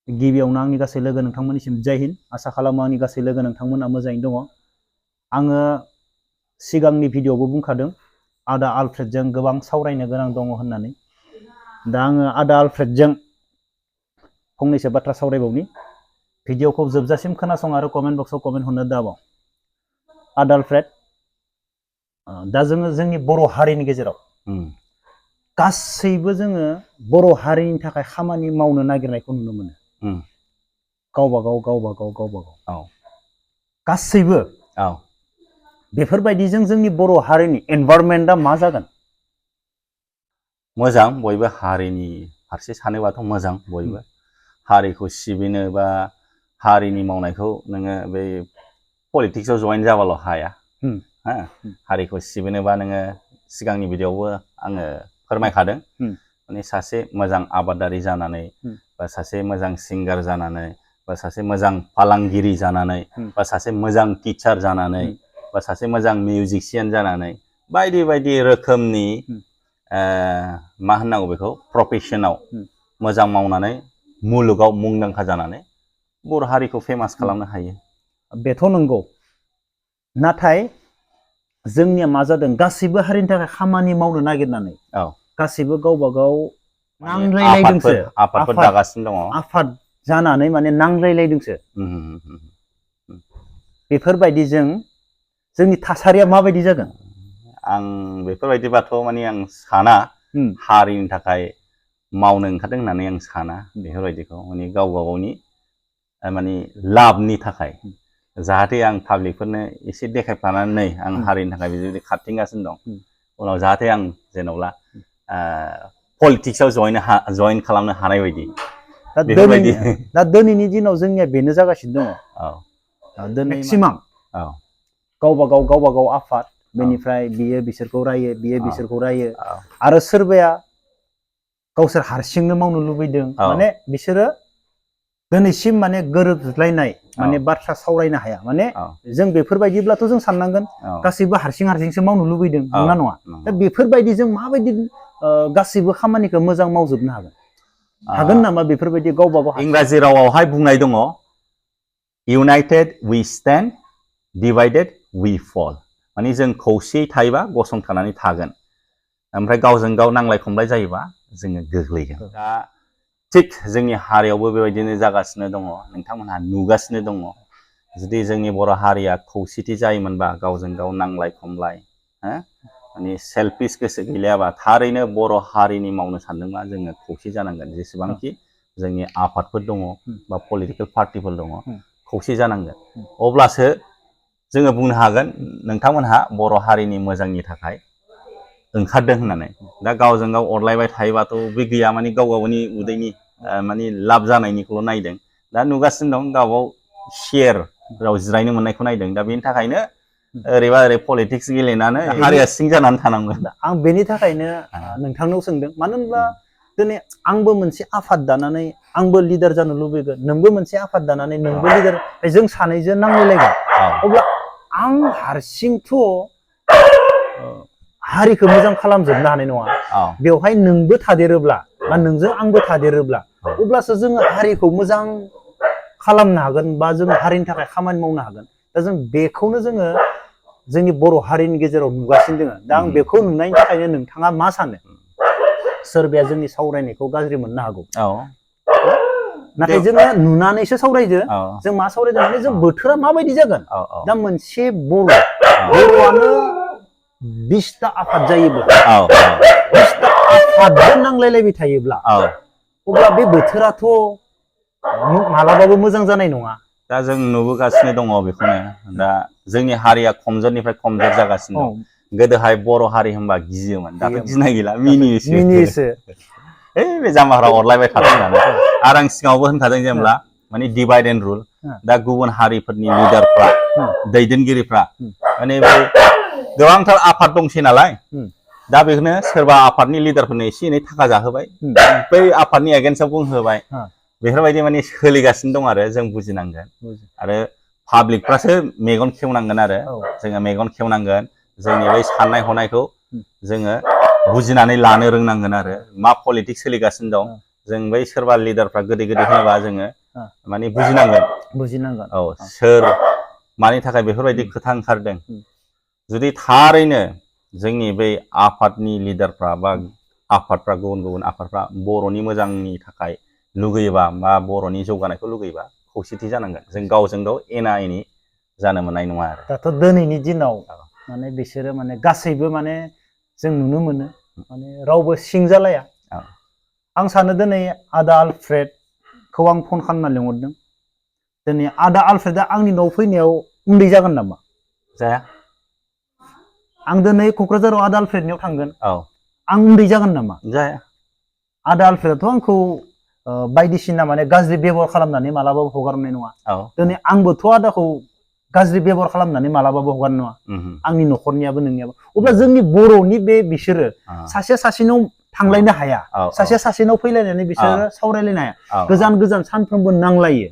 गिबियावनो आंनि गासै लोगो नोंथांमोननिसिम जय हिन्द आसा खालामो आंनि गासै लोगो नोंथांमोना मोजाङैनो दङ। आङो सिगांनि भिडिअआवबो बुंखादों आदा आलफ्रेडजों गोबां सावरायनो गोनां दङ होननानै। दा आङो आदा आलफ्रेडजों फंनैसो बाथ्रा सावरायबावनि। भिडिअखौ जोबजासिम खोनासं आरो कमेन्ट बक्सआव कमेन्ट हरनो दाबाव। आदा आलफ्रेड, दा जोङो जोंनि बर' हारिनि गेजेराव गासैबो जोङो बर' हारिनि थाखाय खामानि मावनो नागिरनायखौ नुनो मोनो। गावबागाव गासैबो बेफोरबायदिजों जोंनि बर' हारिनि एनभायरनमेन्टआ मा जागोन? मोजां, बयबो हारिनि फारसे सानोबाथ' मोजां। बयबो हारिखौ सिबिनो बा हारिनि मावनायखौ नोङो बै पलिटिक्सआव जइन जाबाल' हाया। हारिखौ सिबिनोबा नोङो सिगांनि भिडिअआवबो आङो फोरमायखादों, माने सासे मोजां आबादारि जानानै बा सासे मोजां सिंगार जानानै बा सासे मोजां फालांगिरि जानानै बा सासे मोजां टिचार जानानै बा सासे मोजां मिउजिशियान जानानै बायदि बायदि रोखोमनि मा होननांगौ बेखौ प्रफेसनाव मोजां मावनानै मुलुगाव मुंदांखा जानानै बर' हारिखौ फेमास खालामनो हायो। बेथ' नंगौ, नाथाय जोंनिया मा जादों, गासैबो हारिनि थाखाय खामानि मावनो नागिरनानै गासैबो गावबागाव नांलायलायदोंसो, आफादफोर दागासिनो दङ। आफाद जानानै माने नांलायलायदोंसो। बेफोरबायदिजों जोंनि थासारिया माबायदि जागोन? आं बेफोरबायदिबाथ' माने आं साना हारिनि थाखाय मावनो ओंखारदों होननानै आं साना बेफोरबायदिखौ। माने गावबा गावनि माने लाबनि थाखाय, जाहाथे आं पाब्लिकफोरनो एसे देखायफ्लानानै आं हारिनि थाखाय बिदि खारथिंगासिनो दं, उनाव जाहाथे आं जेन'ब्ला पलिटिक्सआव जइन खालामनो हानाय बायदि। दा दिनैनि दिनाव जोंनिया बेनो जागासिनो दङ। मेक्सिमाम गावबागाव आफाद, बेनिफ्राय बियो बिसोरखौ रायो, बियो बिसोरखौ रायो, आरो सोरबाया गावसोर हारसिंनो मावनो लुबैदों। माने बिसोरो दिनैसिम माने गोरोबलायनाय माने बाथ्रा सावरायनो हाया। माने जों बेफोरबायदिब्लाथ' जों साननांगोन गासैबो हारसिंसो मावनो लुबैदों, नंगौना नङा? दा बेफोरबायदि जों माबायदि गासैबो खामानिखौ मोजां मावजोबनो हागोन नामा? बेफोरबायदि गावबागाव इंराजि रावावहाय बुंनाय दङ, united we stand, divided we fall. माने जों खौसेयै थायोबा गसंथानानै थागोन, ओमफ्राय गावजों गाव नांलाय खमलाय जायोबा जोङो गोग्लैगोन। दा थिग जोंनि हारियावबो बेबायदिनो जागासिनो दङ, नोंथांमोनहा नुगासिनो दङ। जुदि जोंनि बर' हारिया खौसेथि जायोमोनबा, गावजों गाव नांलाय खमलाय माने सेल्फिस गोसो गैलायाबा, थारैनो बर' हारिनि मावनो सानदोंबा जोङो खौसे जानांगोन। जेसेबांखि जोंनि आफादफोर दङ बा पलिटिकेल पार्टिफोर दङ, खौसे जानांगोन। अब्लासो जोङो बुंनो हागोन नोंथांमोनहा बर' हारिनि मोजांनि थाखाय ओंखारदों होननानै। दा गावजों गाव अरलायबाय थायोबाथ' बे गैया, माने गाव गावनि उदैनि माने लाब जानायनिखौल' नायदों। दा नुगासिनो दं, गावबाव सियाराव जिरायनो मोननायखौ नायदों। दा बेनि थाखायनो ओरैबा ओरै पलिटिक्स गेलेनानै हारिया सिं जानानै थानांगोन। आं बेनि थाखायनो नोंथांनाव सोंदों, मानो होनब्ला दिनै आंबो मोनसे आफाद दानानै आंबो लिडार जानो लुबैगोन, नोंबो मोनसे आफाद दानानै नोंबो लिडार, जों सानैजों नांलायलायगोन। अब्ला आं हारसिंथ' हारिखौ मोजां खालामजोबनो हानाय नङा। बेवहाय नोंबो थादेरोब्ला बा नोंजों आंबो थादेरोब्ला, अब्लासो जोङो हारिखौ मोजां खालामनो हागोन बा जों हारिनि थाखाय खामानि मावनो हागोन। दा जों बेखौनो जोङो जोंनि बर' हारिनि गेजेराव नुगासिनो दङ। दा आं बेखौ नुनायनि थाखायनो नोंथाङा मा सानो? सोरबाया जोंनि सावरायनायखौ गाज्रि मोननो हागौ, नाथाय जोङो नुनानैसो सावरायदो। जों मा सावरायदों माने जों बोथोरा माबायदि जागोन। दा मोनसे बर'आनो 20टा आफाद जायोब्ला, 20टा आफादजों नांलायलायबाय थायोब्ला, अब्ला बे बोथोराथ' मालाबाबो मोजां जानाय नङा। दा जों नुबोगासिनो दङ बेखौनो। दा जोंनि हारिया खमजोरनिफ्राय खमजोर जागासिनो दं। गोदोहाय बर' हारि होनबा गियोमोन, दाथ' गिनाय गैला, मिनियोसो। बे जाम्बाफ्रा अरलायबाय थादों होननानै। आरो आं सिगाङावबो होनखादों, जेनेबा माने डिभाइड एन्ड रुल। दा गुबुन हारिफोरनि लिडारफ्रा, दैदेनगिरिफ्रा माने बे गोबांथार आफाद दंसै नालाय, दा बेखौनो सोरबा आफादनि लिडारफोरनो एसे एनै थाखा जाहोबाय, बै आफादनि एगेन्स्टआव बुंहोबाय। बेफोरबायदि माने सोलिगासिनो दं आरो जों बुजिनांगोन। आरो पाब्लिकफ्रासो मेगन खेवनांगोन आरो जोङो मेगन खेवनांगोन। जोंनि बै साननाय हनायखौ जोङो बुजिनानै लानो रोंनांगोन आरो मा पलिटिक्स सोलिगासिनो दं, जों बै सोरबा लिडारफ्रा गोदै गोदै होनोबा जोङो माने बुजिनांगोन औ सोर मानि थाखाय बेफोरबायदि खोथा ओंखारदों जुदि थारैनो जोंनि बै आफादनि लिडारफ्रा बा आफादफ्रा गुबुन आफादफ्रा बर'नि मोजांनि थाखाय लुगैयोबा बा बर'नि जौगानायखौ लुगैयोबा खौसेथि जानांगोन जों गावजों गाव एना एनि जानो मोननाय नङा आरो दाथ' दिनैनि दिनाव माने बिसोरो माने गासैबो माने जों नुनो मोनो माने रावबो सिंजालाया आं सानो दिनै आदा आलफ्रेडखौ आं फन खालामना लिंहरदों दिनै आदा आलफ्रेडआ आंनि न'आव फैनायाव उन्दै जागोन नामा जाया आं दिनै क'क्राझाराव आदा आलफ्रेडनियाव थांगोन औ आं उन्दै जागोन नामा जाया आदा आलफ्रेडआथ' आंखौ बायदिसिना माने गाज्रि बेबहार खालामनानै मालाबाबो हगारनाय नङा दिनै आंबोथ' आदाखौ गाज्रि बेबहार खालामनानै मालाबाबो हगारनाय नङा आंनि न'खरनियाबो नोंनियाबो अब्ला जोंनि बर'नि बे बिसोरो सासे सासेनाव थांलायनो हाया सासे सासेनाव फैलायनानै बिसोरो सावरायलायनो हाया गोजान सानफ्रोमबो नांलायो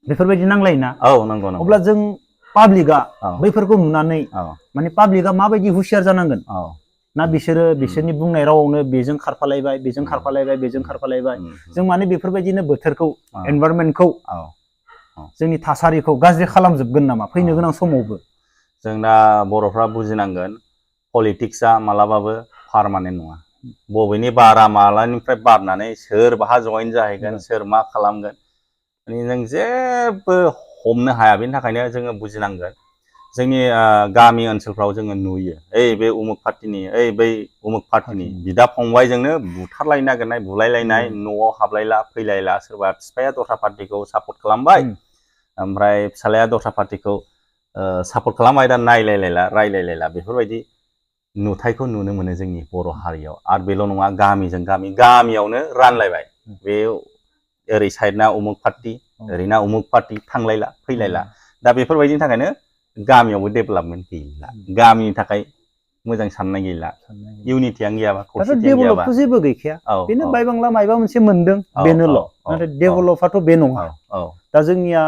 बेफोरबायदि नांलायोना नंगौ अब्ला जों पाब्लिकआ बैफोरखौ नुनानै माने पाब्लिकआ माबायदि हुसियार जानांगोन ना बिसोरो बिसोरनि बुंनाय रावावनो बेजों खारफालायबाय बेजों खारफालायबाय जों माने बेफोरबायदिनो बोथोरखौ एनभायरनमेन्टखौ जोंनि थासारिखौ गाज्रि खालामजोबगोन नामा फैनो गोनां समावबो जों दा बर'फ्रा बुजिनांगोन पलिटिक्सआ मालाबाबो पारमानेन्ट नङा बबेनि बारा मालानिफ्राय बारनानै सोर बाहा जइन जाहैगोन सोर मा खालामगोन माने जों जेबो हमनो हाया बेनि थाखायनो जोङो बुजिनांगोन जोंनि गामि ओनसोलफ्राव जोङो नुयो ओइ बे उमुक पार्टिनि ओइ बै उमुक पार्टिनि बिदा फंबायजोंनो बुथारलायनो नागिरनाय बुलायलायनाय न'आव हाबलायला फैलायला सोरबा बिफाया दस्रा पार्टिखौ सापर्ट खालामबाय ओमफ्राय फिसालाया दस्रा पार्टिखौ सापर्ट खालामबाय दा नायलायलायला रायलायलायला बेफोरबायदि नुथायखौ नुनो मोनो जोंनि बर' हारियाव आरो बेल' नङा गामिजों गामियावनो रानलायबाय बे ओरै साइडना उमुक पार्टि ओरैना उमुक पार्टि थांलायला फैलायला दा बेफोरबायदिनि थाखायनो गामियावबो डेभेलपमेन्ट गैला गामिनि थाखाय मोजां साननाय गैला इउनिटियानो गैयाबा खौसेथियानो गैयाबा जेबो गैखाया बेनो बायबांला मायबा मोनसे मोनदों बेनोल' नाथाय डेभेलपआथ' बे नङा दा जोंनिया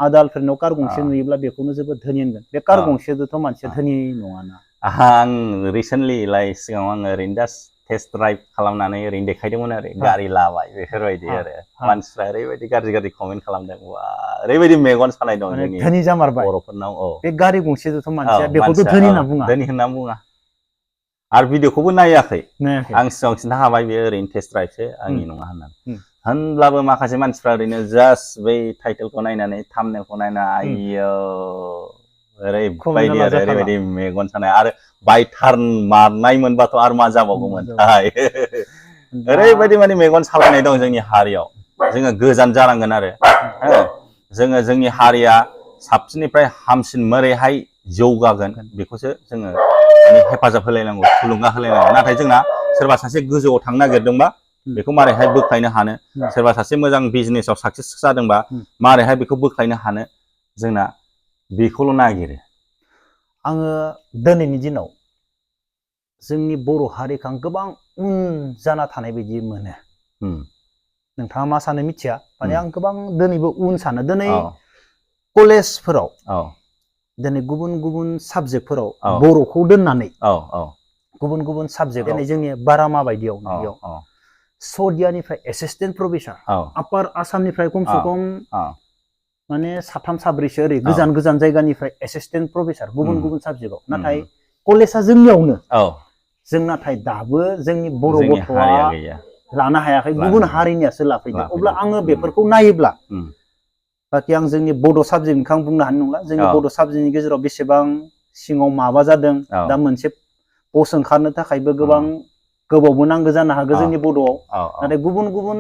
आदा आलफ्रेडनाव कार गंसे नुयोब्ला बेखौनो जोबोद धोनि होनगोन बे कार गंसेजोंथ' मानसिया धोनि नङाना आं रिसेन्टलि सिगाङाव आङो ओरैनो जास्ट टेस्ट ड्राइभ खालामनानै ओरैनो देखायदोंमोन आरो गारि लाबाय बेफोरबायदि आरो मानसिफ्रा ओरैबायदि गाज्रि कमेन्ट खालामदों वा ओरैबायदि मेगन सानाय दं जोंनि धोनि जामारबाय बर'फोरनाव बे गारि गंसेजोंथ' मानसिया बेखौथ' धोनि होनना बुङा धोनि होनना बुङा आरो भिडिअखौबो नायाखै आं सिगाङाव खिन्थाखाबाय बेयो ओरैनो टेस्ट ड्राइभसो आंनि नङा होननानै होनब्लाबो माखासे मानसिफ्रा ओरैनो जास्ट बै टाइटेलखौ नायनानै थाम्बनेलखौ नायना आइयो ओरैबायदि मेगन सानाय आरो बाय टार्न मारनाय मोनबाथ' आरो मा जाबावगौमोन ओरैबायदि माने मेगन सालायनाय दं जोंनि हारियाव जोङो गोजान जानांगोन आरो जोङो जोंनि हारिया साबसिननिफ्राय हामसिन मोरैहाय जौगागोन बेखौसो जोङो हेफाजाब होलायनांगौ थुलुंगा होलायनांगौ नाथाय जोंना सोरबा सासे गोजौआव थांनो नागिरदोंबा बेखौ मारैहाय बोख्लायनो हानो सोरबा सासे मोजां बिजनेसाव साक्सेस जादोंबा मारैहाय बेखौ बोख्लायनो हानो जोंना बेखौल' नागिरो आङो दिनैनि दिनाव जोंनि बर' हारिखौ आं गोबां उन जाना थानाय बायदि मोनो नोंथाङा मा सानो मिथिया माने आं गोबां दिनैबो उन सानो दिनै कलेजफोराव दिनै गुबुन साबजेक्टफोराव बर'खौ दोननानै गुबुन साबजेक्ट दिनै जोंनि बारामा बायदियाव सदियानिफ्राय एसिस्टेन्ट प्रफेसार आपार आसामनिफ्राय खमसे खम माने साथाम साब्रैसो ओरै गोजान जायगानिफ्राय एसिस्टेन्ट प्रफेसार गुबुन साबजेक्टआव नाथाय कलेजआ जोंनियावनो जों नाथाय दाबो जोंनि बर' गथ'आ लानो हायाखै गुबुन हारिनियासो लाफैदों अब्ला आङो बेफोरखौ नायोब्ला बाखि आं जोंनि बड' साबजेक्टनिखौ आं बुंनो हानाय नंला जोंनि बड' साबजेक्टनि गेजेराव बेसेबां सिङाव माबा जादों दा मोनसे पस्ट ओंखारनो थाखायबो गोबां गोबावबो नांगौ जानो हागौ जोंनि बड'आव नाथाय गुबुन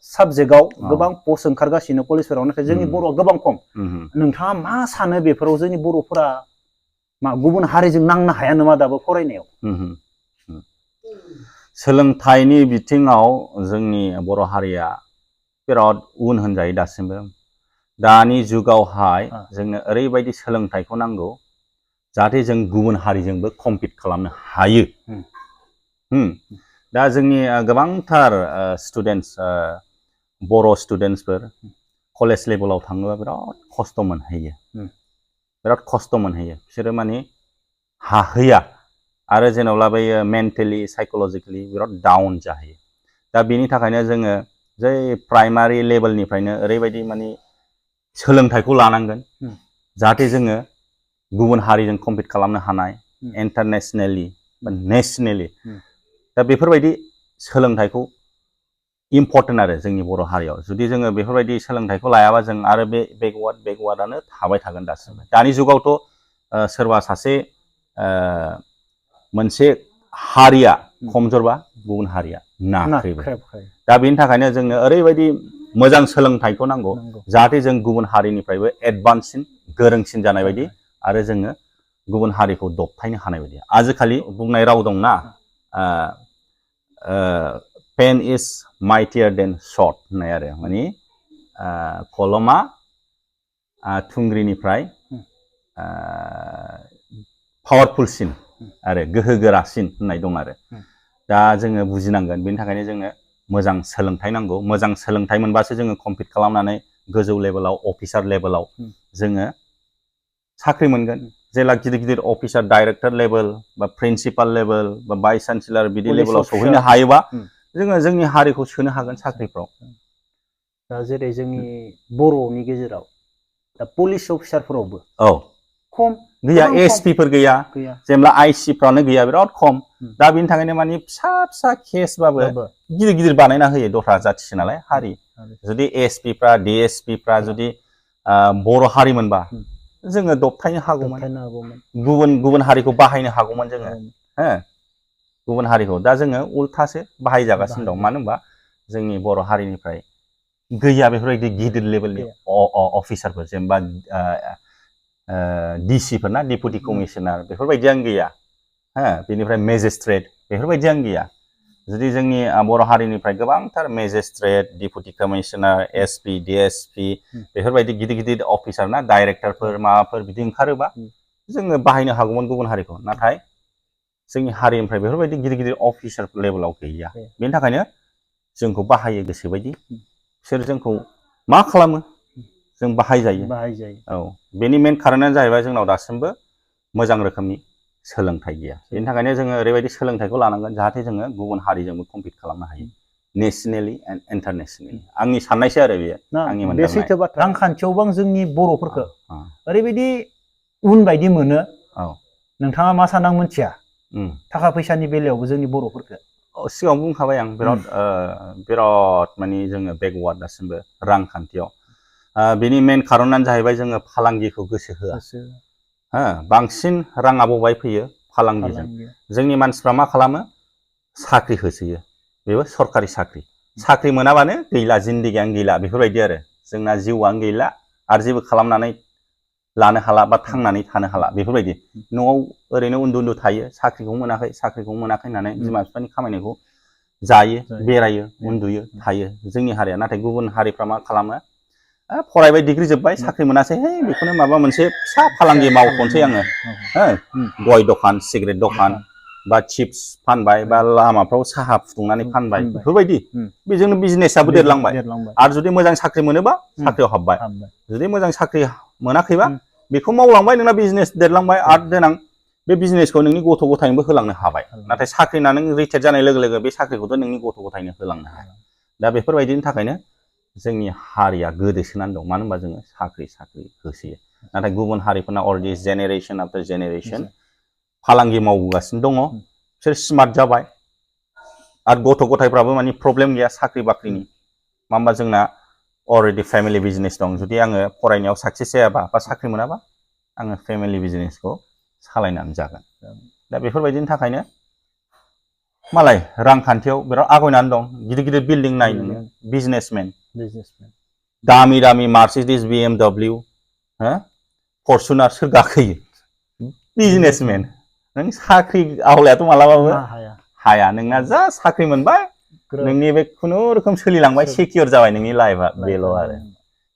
साबजेक्टआव गोबां पस्ट ओंखारगासिनो कलेजफोराव नाथाय जोंनि बर'आ गोबां खम नोंथाङा मा सानो बेफोराव जोंनि बर'फोरा मा गुबुन हारिजों नांनो हाया नामा दाबो फरायनायाव सोलोंथाइनि बिथिङाव जोंनि बर' हारिया बिराद उन होनजायो दासिमबो दानि जुगावहाय जोंनो ओरैबायदि सोलोंथाइखौ नांगौ जाहाथे जों गुबुन हारिजोंबो कम्पिट खालामनो हायो दा जोंनि गोबांथार स्टुडेन्टस बर' स्टुडेन्टसफोर कलेज लेभेलाव थाङोबा बिराद खस्थ' मोनहैयो बिसोरो माने हाहैया आरो जेनेबा बै मेन्टेलि साइकोलजिकेलि बिराद डाउन जाहैयो दा बेनि थाखायनो जोङो जै प्राइमारि लेभेलनिफ्रायनो ओरैबायदि माने सोलोंथाइखौ लानांगोन जाहाथे जोङो गुबुन हारिजों कम्पिट खालामनो हानाय इन्टारनेसनेलि बा नेसनेलि दा बेफोरबायदि सोलोंथाइखौ इम्परटेन्ट आरो जोंनि बर' हारियाव जुदि जोङो बेफोरबायदि सोलोंथाइखौ लायाबा जों आरो बे बेकवार्डआनो थाबाय थागोन दासिमबो दानि जुगावथ' सोरबा सासे मोनसे हारिया खमजोरबा गुबुन हारिया नाख्रेबो दा बेनि थाखायनो जोंनो ओरैबायदि मोजां सोलोंथाइखौ नांगौ जाहाथे जों गुबुन हारिनिफ्रायबो एडभान्ससिन गोरोंसिन जानाय बायदि आरो जोङो गुबुन हारिखौ दबथायनो हानाय बायदि आजिखालि बुंनाय राव दंना पेन इज माइटियार देन शर्ट होननाय आरो माने कलमा थुंग्रिनिफ्राय पावारफुलसिन आरो गोहो गोरासिन होननाय दं आरो दा जोङो बुजिनांगोन बेनि थाखायनो जोङो मोजां सोलोंथाइ नांगौ मोजां सोलोंथाइ मोनबासो जोङो कम्पिट खालामनानै गोजौ लेभेलाव अफिसार लेभेलाव जोङो साख्रि मोनगोन जेला गिदिर गिदिर अफिसार डाइरेक्टर लेभेल बा प्रिन्सिपाल लेभेल बा भाइस चान्सेलर बिदि लेभेलाव सहैनो हायोबा जोङो जोंनि हारिखौ सोनो हागोन साख्रिफ्राव दा जेरै जोंनि बर'नि गेजेराव दा पुलिस अफिसारफोरावबो खम गैया एसपिफोर गैया जेनेबा आइसिफ्रानो गैया बिराद खम दा बेनि थाखायनो माने फिसा फिसा केसबाबो गिदिर गिदिर बानायना होयो दस्रा जाथिसो नालाय हारि जुदि एसपिफ्रा डिएसपिफ्रा जुदि बर' हारिमोनबा जोङो दबथायनो हागौमोन गुबुन हारिखौ बाहायनो हागौमोन जोङो हो गुबुन हारिखौ दा जोङो उल्थासो बाहायजागासिनो दं मानो होनबा जोंनि बर' हारिनिफ्राय गैया बेफोरबायदि गिदिर लेभेलनि अफिसारफोर जेनेबा डिसिफोर ना डिपुटि कमिशनार बेफोरबायदियानो गैया हो बेनिफ्राय मेजिस्ट्रेट बेफोरबायदियानो गैया जुदि जोंनि बर' हारिनिफ्राय गोबांथार magistrate deputy commissioner SP DSP बेफोरबायदि गिदिर गिदिर अफिसार ना डाइरेक्टरफोर माबाफोर बिदि ओंखारोबा जोङो बाहायनो हागौमोन गुबुन हारिखौ नाथाय जोंनि हारिनिफ्राय बेफोरबायदि गिदिर गिदिर अफिसार लेभेलाव गैया बेनि थाखायनो जोंखौ बाहायो गोसोबायदि बिसोर जोंखौ मा खालामो जों बाहायजायो औ बेनि मेन खारनानो जाहैबाय जोंनाव दासिमबो मोजां रोखोमनि सोलोंथाइ गैया बेनि थाखायनो जोङो ओरैबायदि सोलोंथाइखौ लानांगोन जाहाथे जोङो गुबुन हारिजोंबो कम्पिट खालामनो हायो नेसनेलि एन्ड इन्टारनेसनेलि आंनि साननायसो आरो बेयो आंनि मोनदांनाय बे सैथो बाथ्रा रांखान्थियावबो आं जोंनि बर'फोरखौ ओरैबायदि उन बायदि मोनो नोंथाङा मा सानना मिथिया थाखा फैसानि बेलायावबो जोंनि बर'फोरखौ सिगाङाव बुंखाबाय आं बिराद माने जोङो बेकवार्ड दासिमबो रांखान्थियाव बेनि मेन खारनानो जाहैबाय जोङो फालांगिखौ गोसो होआ हो बांसिन राङा बबेहाय फैयो फालांगिजों जोंनि मानसिफ्रा मा खालामो साख्रि होसोयो बेबो सरखारि साख्रि मोनाबानो गैला जिन्दिगियानो गैला बेफोरबायदि आरो जोंना जिउआनो गैला आरो जेबो खालामनानै लानो हाला बा थांनानै थानो हाला बेफोरबायदि न'आव ओरैनो उन्दु थायो साख्रिखौ मोनाखै होननानै बिमा बिफानि खामायनायखौ जायो बेरायो उन्दुयो थायो जोंनि हारिया नाथाय गुबुन हारिफ्रा मा खालामो फरायबाय डिग्री जोब्बाय साख्रि मोनासै है बेखौनो माबा मोनसे फिसा फालांगि मावख'नोसै आङो हो गय दखान सिगारेट दखान बा चिप्स फानबाय बा लामाफ्राव साहा फुदुंनानै फानबाय बेफोरबायदि बेजोंनो बिजनेसआबो देरलांबाय आरो जुदि मोजां साख्रि मोनोबा साख्रियाव हाबबाय जुदि मोजां साख्रि मोनाखैबा बेखौ मावलांबाय नोंना बिजनेस देरलांबाय आरो देनां बे बिजनेसखौ नोंनि गथ' गथायनोबो होलांनो हाबाय नाथाय साख्रि होनना नों रिटायार जानाय लोगो लोगो बे साख्रिखौथ' नोंनि गथ' गथायनो होलांनो हाया दा बेफोरबायदिनि थाखायनो जोंनि हारिया गोदोसोनानै दं मानो होनबा जोङो साख्रि होसोयो नाथाय गुबुन हारिफोरना अलरेडि जेनेरेसन आफ्टार जेनेरेसन फालांगि मावबोगासिनो दङ बिसोर स्मार्ट जाबाय आरो गथ' गथायफ्राबो माने प्रब्लेम गैया साख्रि बाख्रिनि मानो होनबा जोंना अलरेडि फेमिलि बिजनेस दं जुदि आङो फरायनायाव साक्सेस जायाबा बा साख्रि मोनाबा आङो फेमिलि बिजनेसखौ सालायनानै जागोन दा बेफोरबायदिनि थाखायनो मालाय रांखान्थियाव बिराद आवगायनानै दं गिदिर गिदिर बिल्डिं नाय नोङो बिजनेसमेन दामि दामि मार्सिडिस BMW हो फरचुनार सोर गाखोयो बिजनेसमेन नों साख्रि आवलायाथ' मालाबाबो हाया नोंना जा साख्रि मोनबाय नोंनि बे खुनुरुखुम सोलिलांबाय सिकिउर जाबाय नोंनि लाइफआ बेल' आरो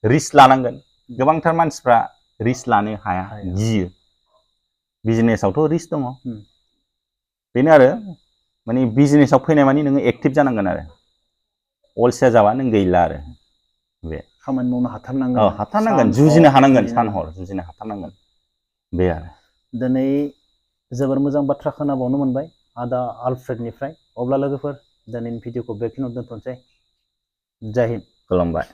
रिस्क लानांगोन गोबांथार मानसिफ्रा रिस्क लानो हाया गियो बिजनेसावथ' रिस्क दङ बेनो आरो माने बिजनेसाव फैनाय माने नोङो एक्टिभ जानांगोन आरो अलसिया जाबा नों गैला आरो बे खामानि मावनो हाथारनांगोन जुजिनो हानांगोन सान हर जुजिनो हाथारनांगोन बे आरो दिनै जोबोर मोजां बाथ्रा खोनाबावनो मोनबाय आदा आलफ्रेडनिफ्राय। अब्ला लोगोफोर दिनैनि भिडिअखौ बेखिनियाव दोनथ'नोसै। जय हिन्द। खुलुमबाय।